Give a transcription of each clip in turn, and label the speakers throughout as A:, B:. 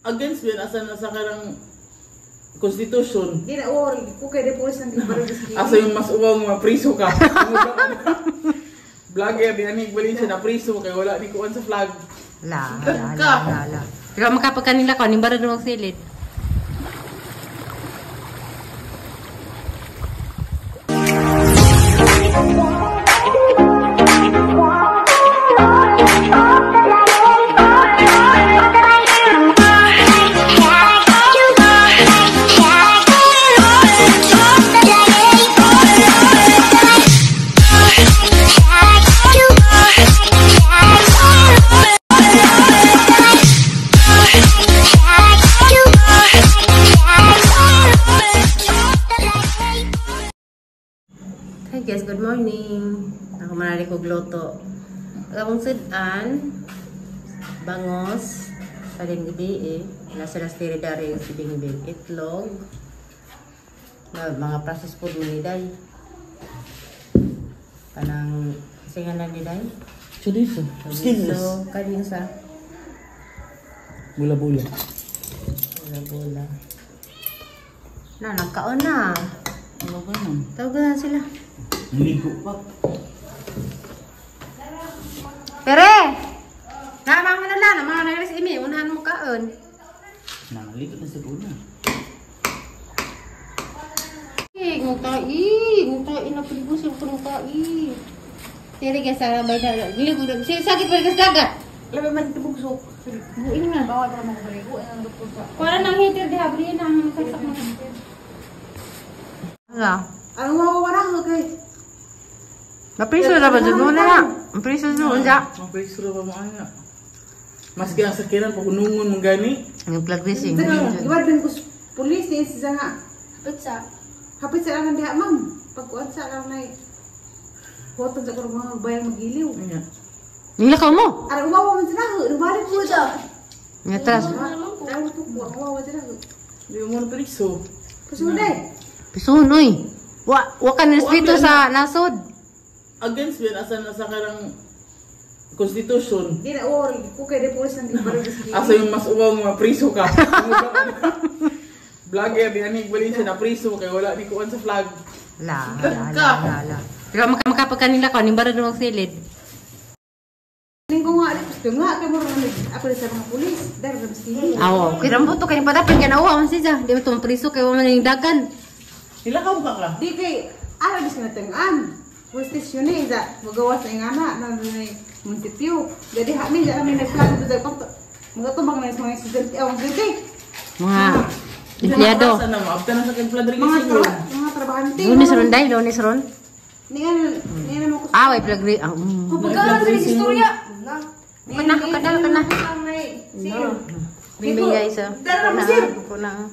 A: Against ba asa na sa karang constitution.
B: Di na or ko kay de pulis ang gibarog sa
A: Asa yung mas uwaw nga mapriso ka. Vlogger di ani Valencia na priso kay wala ni kuan sa flag.
C: La, la, la, la, la. Pero makapag kanila ko, ni barod mo silid. Hi guys, good morning. Ako manali ko gloto. Akong sudan, bangos, paling gabi eh. Nasa las tiri dari si Bingbing. Itlog, mga processed food ni Day. Kanang, kasi nga na ni Day.
A: Chorizo. Skinless.
C: So, kanin sa
A: Bula-bula.
C: Bula-bula. Na, nagkaon na.
A: Ano ba nun?
C: Tawag na sila.
A: Naligo pa.
C: Pere! Namang na lang, mga nagres imi, unahan mo kaon.
A: Naligo na sa una.
C: Eh, ngutai na piligo sa ngutai. Tere guys, sara bay na. Dili ko sakit pa gas dagat.
B: Labi man tibugsok.
C: Buin na.
B: Bawal pa mo baligo ang doktor sa.
C: Wala nang heater diha, bri na ang sasak mo. Ala.
B: Ang mawawala ko kay.
C: Mapriso ra ba jud mo na? Mapriso jud unsa?
A: Mapriso ra ba mo ana? Maski ang sakiran pag hunungon mong gani.
C: Ang plug racing.
B: Iwan din ko pulis ni siya nga.
D: Hapit sa.
B: Hapit sa lang diha ma'am. Pagkuan sa lang nay. Hoton sa kurang mga bayang magiliw.
C: Nilakaw mo?
B: Ara umawa man sila, balik ko da.
C: Ngatras.
B: Tawag ko umawa sila.
A: Di mo na priso.
B: Pasunod.
C: Pisunoy. Wa wa ka respeto sa nasod.
A: Against ba asa na sa karang constitution.
B: Di na or ko kay de pulis ang gibarog sa.
A: Asa yung mas uwaw nga mapriso ka. Vlogger di ani Valencia na priso kay wala ni kuan sa flag.
C: La, la, la, la, la. Pero makapag kanila ko ni barod mo silid.
B: Ning ko nga gusto nga kay mo ako sa mga pulis, dahil sa kini.
C: Awo, kay rambuto kay padapin kay nauwa man siya. Di mo tumpriso priso kay wa man ning dagan.
A: Nilakaw ka ka.
B: Di kay ara bis na tengan. Police station ni za magawas na nga na munisipyo. Jadi kami za kami nagplano do pag mga tumang na mga estudyante ang estudyante.
C: Mga empleyado.
A: Mga na sa kay flag
B: mga trabahante.
C: Lunes ron dai, lunes ron.
B: Niya niya mo ko.
C: Ah, way flag.
D: Kapag sa istorya.
C: Kana kana kana. Bimbing guys.
B: Dara mo sir.
C: Kuna.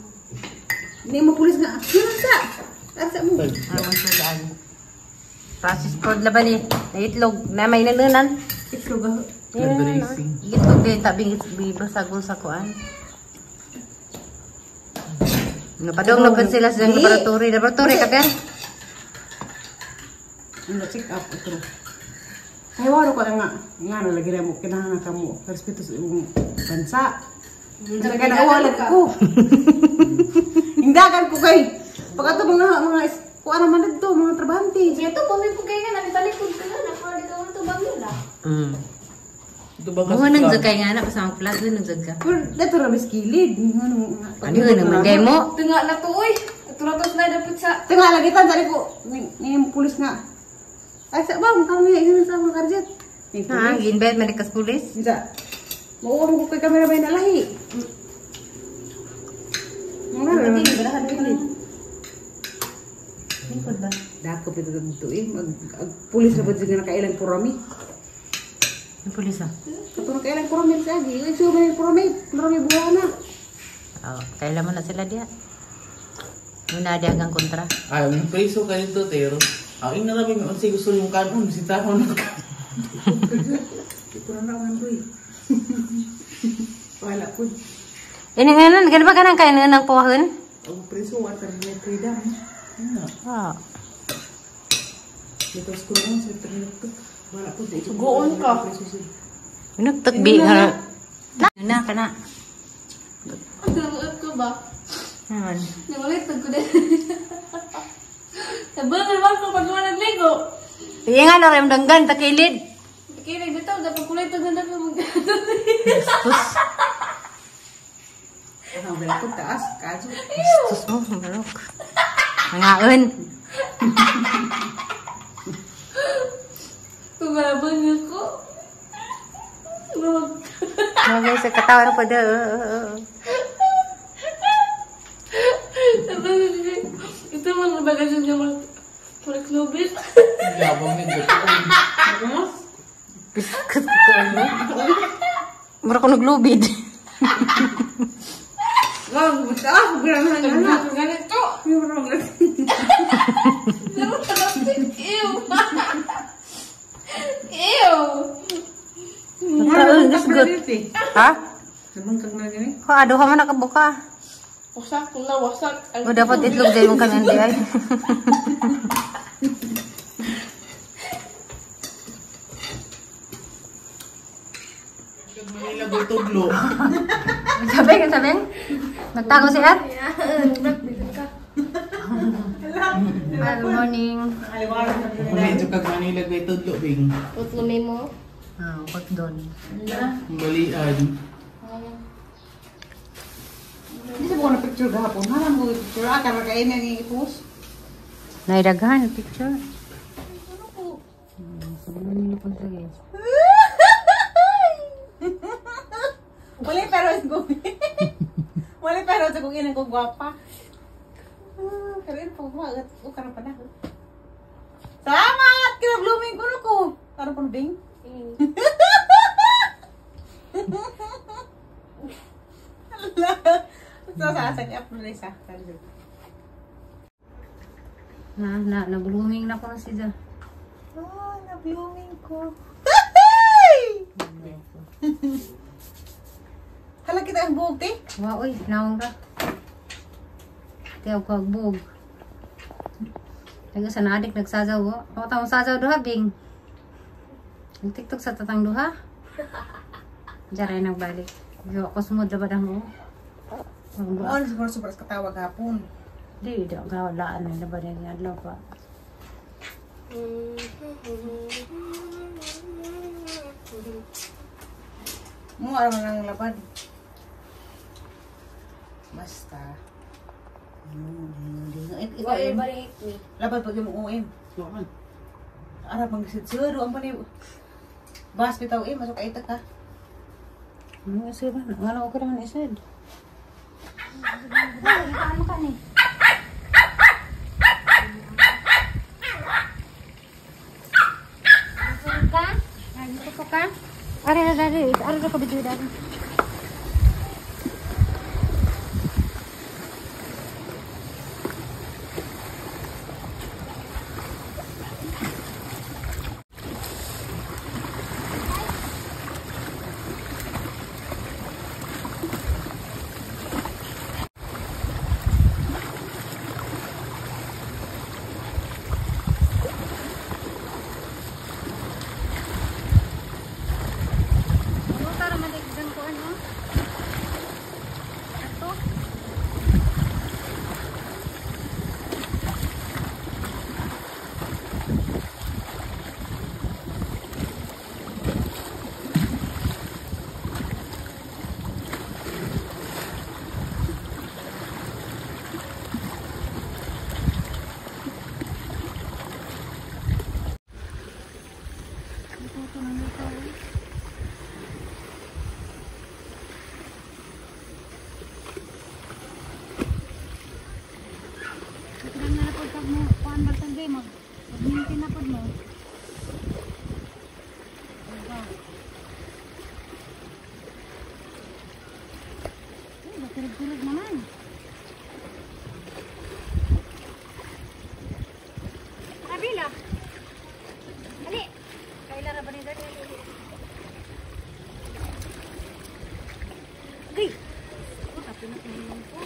B: Ni mo pulis nga. Sino sa? Asa mo?
C: Ah, sudan. Process food laban eh. Itlog na may nanunan.
B: Itlog ah.
C: Itlog din tabing basagol sa kuan. Napadong na sila sa laboratory. Laboratory ka per.
B: Ano check up ito. Kay waro ko nga nga na lagi mo kinahanglan ka mo respeto sa imong bansa. Talaga na wala ko. Hindagan ko kay pag ato mga kuan naman dito mga trabahante.
D: Ito pami po kay nga nabitalikod ka na para di ka mo tubang nila.
A: Tubang ka.
C: Mo nang jud kay nga na pasang flag nang jud ka.
B: Pero dito ra miskilid ngano.
C: Ano naman gay mo?
D: Tunga na to oy. Turatos na dapat sa.
B: Tunga lagi tan sari ko ni pulis nga. Ay sa bang kami nga sa mga karjet.
C: Ha, ginbet man kas pulis.
B: Unsa? Mauwa mo ko kay kamera may nalahi.
C: Lingkod ba?
B: Dako pito dito eh. Mag pulis na ba dyan nakailang purami?
C: Yung pulis ah?
B: Kato nakailang purami sa agi. Yung sure may purami. Purami buha na.
C: Oo, kailan mo na sila diya. Muna diya hanggang kontra.
A: Ay, ang preso ka dito, Tero. Ang ina namin yung unsay gusto yung kanon. Si Tahon na ka.
B: Ito na naman ko eh. Wala po.
C: Ini nga gano'n ba ka nang kain nga ng puwahan?
B: Ang preso, water na freedom.
C: Ah.
B: Dito sa kulungan sa internet. Wala po.
A: Sugoon ka.
C: Nagtagbi. Na, kana.
D: Namuot ko ba?
C: Naman.
D: Nangulit ko din. Nabangal ba ko pag wala nagligo?
C: Iya nga na rin danggan, takilid.
D: Kinig bitaw, dapat kulay ito ganda ko mag...
C: Tus.
B: Ang wala ko taas, kaso.
C: Tus mo, barok. Nangaon.
D: Kung wala bangal ko.
C: Mga sa katawan ko daw.
D: Ito mga bagasyon niya mga klubis.
A: Yabang ni Gusto.
C: Biskut ko ano. Mura ko naglubid.
B: Wow, taas, grabe na nga.
D: Ganito. Ew. Ew.
C: Biskut. Ha?
B: Nabangkag na gani.
C: Ko ado ka man nakabuka.
D: Wasak na wasak.
C: O dapat itlog dahil mong kami ay.
A: Manila gutuglo.
C: Sabi, sabi. Nagtago si At? Good morning.
A: Muli jud kag Manila gutuglo bing.
D: Putlo mo.
C: Ah, kot doon.
A: Balian.
B: Hindi sa ko na picture gahapon. Haram ko picture. Ah, karon kay ni i-post.
C: Naidaghan picture. Ano po siya guys?
B: Wala pero ko. Wala pero sa kung inang ko gwapa. Pero yun po, o karon pa na. Salamat! Kina blooming ko na ko. Karon pa bing. So, sa i-upload na isa.
C: Na, na-blooming na ko na siya.
B: Oh, na-blooming ko. Hala kita ang buhok, te?
C: Wow, uy, naong ra. Tiyaw ko ang buhok. Taga sa naadik, nagsasaw ko. Ako tamang sasaw duha, bing. Nag-tiktok sa tatang duha. Diyan ay nagbalik. Yo, ako sumod na ba na mo?
B: Oo, siguro super katawag hapon.
C: Di, di, gawalaan na ba na adlaw pa.
B: Mo, alam mo lang labad. Basta. Labad pag yung UM. Arab ang siguro ang panay. Bas bitaw eh, masuk ay ka.
C: Ano isa ba? Wala ko naman isad. Ano ka ni? Ka? Nagito ka? Are are are are ko bidyo dali. Turog-turog naman. Kabila. Ali. Kaila ra ba ni dali? Gay. Oh, kape na ko.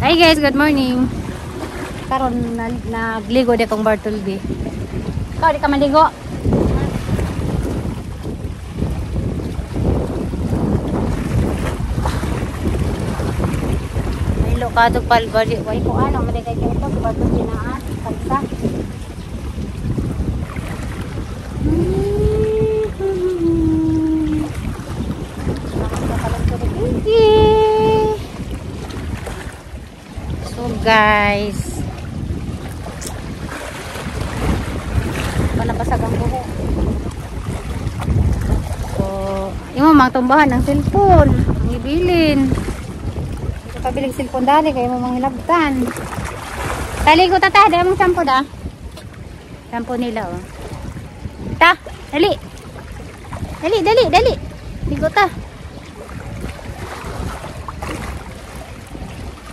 C: Hi guys, good morning. Karon nagligo di akong Bartolby. Ikaw di ka maligo? Mahilo ka itong palbali. Way ko ano, maligay kayo ito. Bartolby na ah. Pagsa. So guys, palabasag ang buhok. So, yung mga tumbahan ng cellphone, ang ibilin. Ito pabiling cellphone dali, kayo mo mga hilabtan. Tali ko tata, dali mong shampoo da. Shampoo nila oh. Ta, dali. Dali, dali, dali. Ligo ta.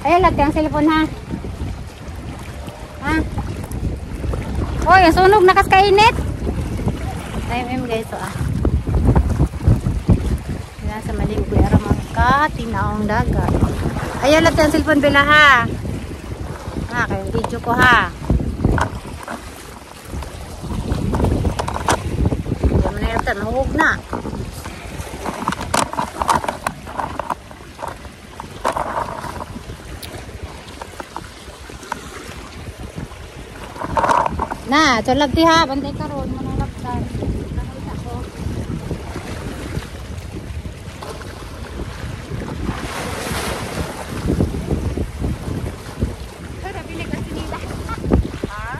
C: Ayan, lahat yung cellphone ha. Ha? Oy, ang sunog na kaskainit. Ayun guys, so ah. Yan sa Malimpoy, aramang ka, tinaong dagat. Ayan, lahat yung cellphone bela ha. Ha, kayo video ko ha. Hindi mo na yun, nahuhog na. Na, tulog di ha, bantay karon, manalaptan. Nakita ko. Pero pili kasi nila. Ha?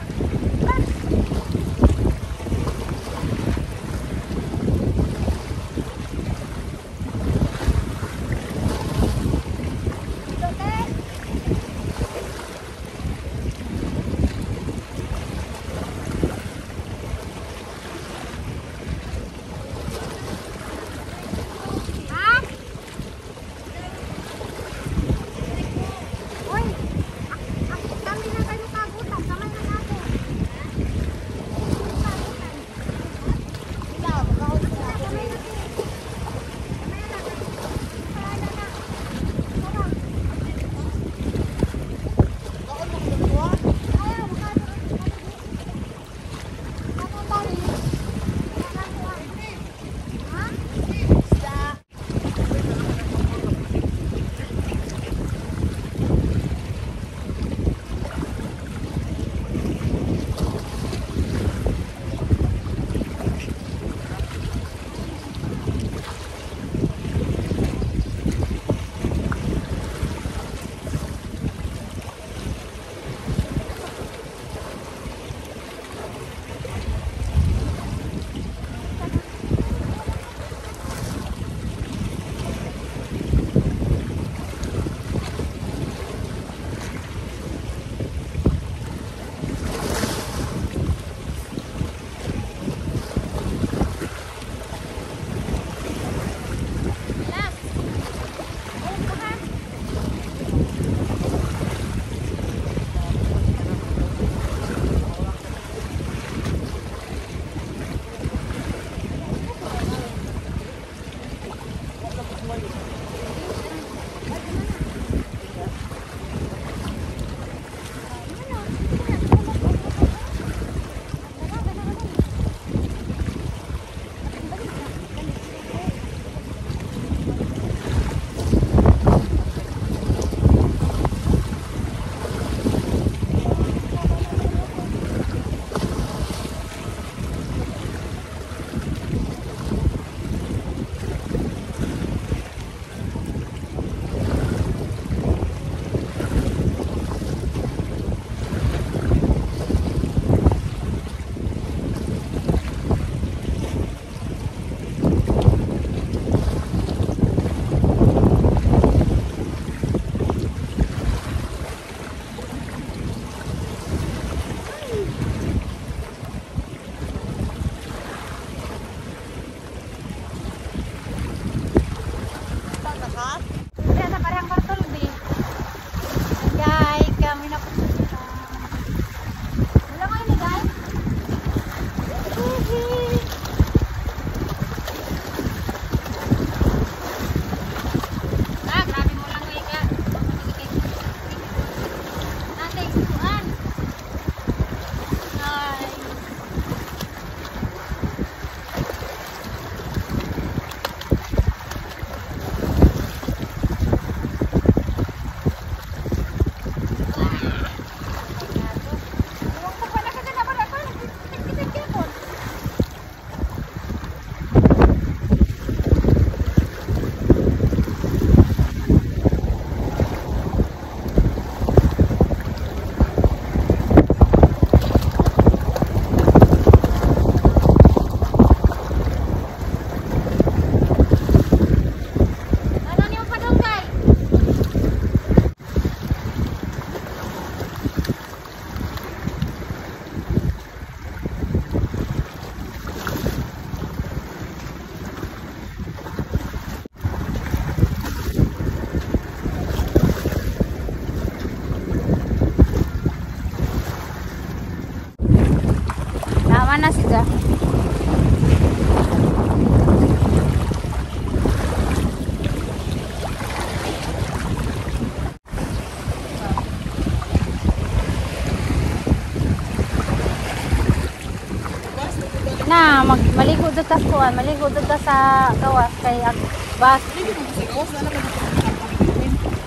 C: Maligo dito sa kuan, maligo dito sa gawas kay ag bus.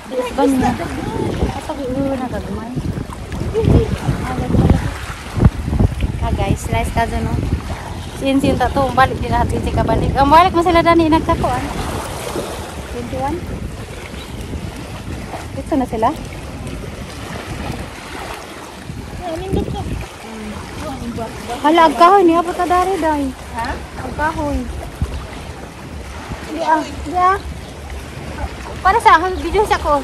C: Di sa banyo. Asa gi na gagmay. Ah guys, slice ka dyan, no? Sin ta to, balik din natin si kabalik. Ang balik mo sila dani nagkakuan. 21. Dito na sila. Hala, ang kahoy niya pa dari day. Ha? Ang kahoy. Di ah, di ah. Para sa akong video sa ko.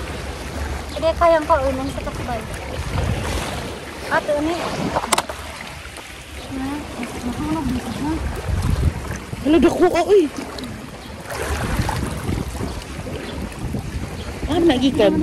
C: Hindi kayang ko unang sa takbay. Ato ni. Na, mahulog dito ha.
A: Hala, dako ka, uy. Ah, nagikan.